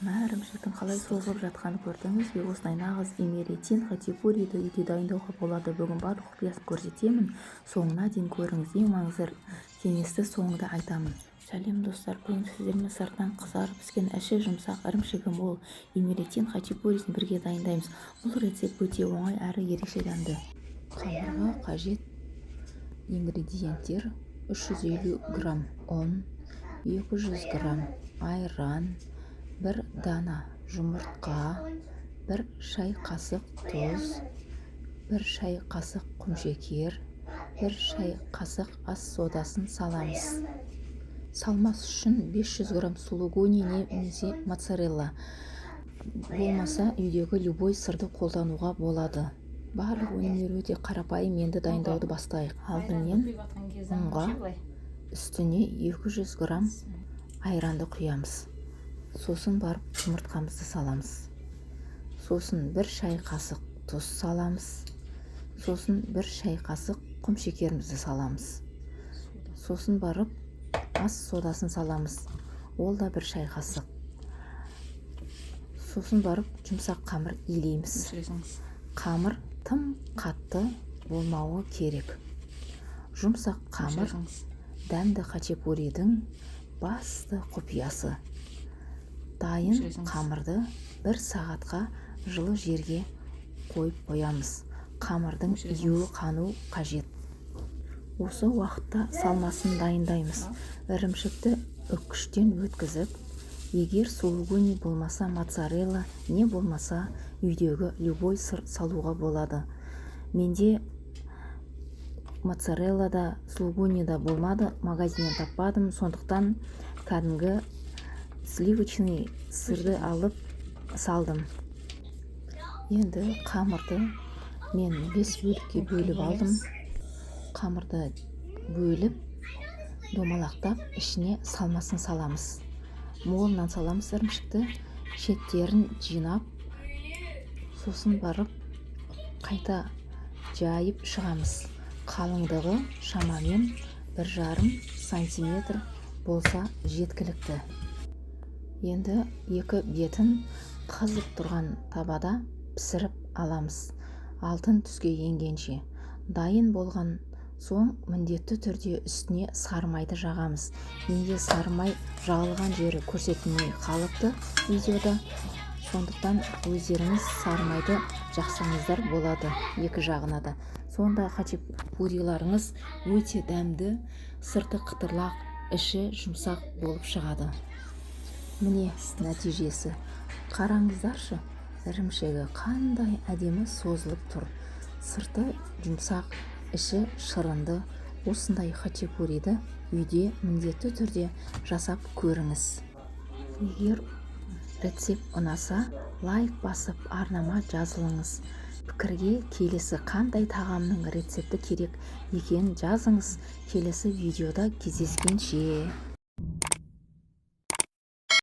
Мына ірімшіктің қалай созылып жатқанын көрдіңіз бе? Осындай нағыз имеретин хачапуриді үйде дайындауға болады. Бүгін барлық құпиясын көрсетемін, соңына дейін көріңіз. Ең маңызды кеңесті соңында айтамын. Сәлем, достар! Бүгін сіздермен сыртынан қызарып піскен, іші жұмсақ, ірімшігі мол имеретин хачапурисін бірге дайындаймыз. Бұл рецепт өте оңай әрі ерекше дәмді. Қамырға қажет ингредиенттер: 350 грамм ұн, 200 грамм айран, бір дана жұмыртқа, 1 шай қасық тұз, 1 шай қасық құмшекер, 1 шай қасық ас содасын саламыз. Салмас үшін 500 грамм сулугуни немесе моцарелла, болмаса үйдегі любой сырды қолдануға болады. Барлық өнімдер өте қарапайым. Енді дайындауды бастайық. Алдымен ұнға үстіне 200 грамм айранды құямыз. Сосын барып жұмыртқамызды саламыз. Сосын 1 шай қасық тұз саламыз. Сосын 1 шай қасық құмшекерімізді саламыз. Сосын барып ас содасын саламыз, ол да 1 шай қасық. Сосын барып жұмсақ қамыр илейміз. Қамыр тым қатты болмауы керек. Жұмсақ қамыр — дәмді хачапуридің басты құпиясы. Дайын қамырды бір сағатқа жылы жерге қойып қоямыз. Қамырдың июі қану қажет. Осы уақытта салмасын дайындаймыз. Ірімшікті үккіштен өткізіп, егер сулугуни болмаса, моцарелла, не болмаса үйдегі любой сыр салуға болады. Менде моцарелла да, сулугуни да болмады, магазиннен таппадым. Сондықтан кәдімгі сливочный сырды алып салдым. Енді қамырды мен бес бөлікке бөліп алдым. Қамырды бөліп, домалақтап, ішіне салмасын саламыз. Молынан саламыз ірімшікті, шеттерін жинап, сосын барып қайта жайып шығамыз. Қалыңдығы шамамен 1,5 сантиметр болса, жеткілікті. Енді екі бетін қызып тұрған табада пісіріп аламыз алтын түске енгенше. Дайын болған соң міндетті түрде үстіне сары майды жағамыз. Менде сары май жағылған жері көрсетілмей қалыпты видеода, сондықтан өздеріңіз сары майды жақсаңыздар болады екі жағына да. Сонда хачапуриларыңыз өте дәмді, сырты қытырлақ, іші жұмсақ болып шығады. Міне, нәтижесі. Қараңыздаршы, ірімшігі қандай әдемі созылып тұр! Сырты жұмсақ, іші шырынды. Осындай хачапуриді үйде міндетті түрде жасап көріңіз. Егер рецепт ұнаса, лайк басып, арнама жазылыңыз. Пікірге келесі қандай тағамның рецепті керек екенін жазыңыз. Келесі видеода кездескенше!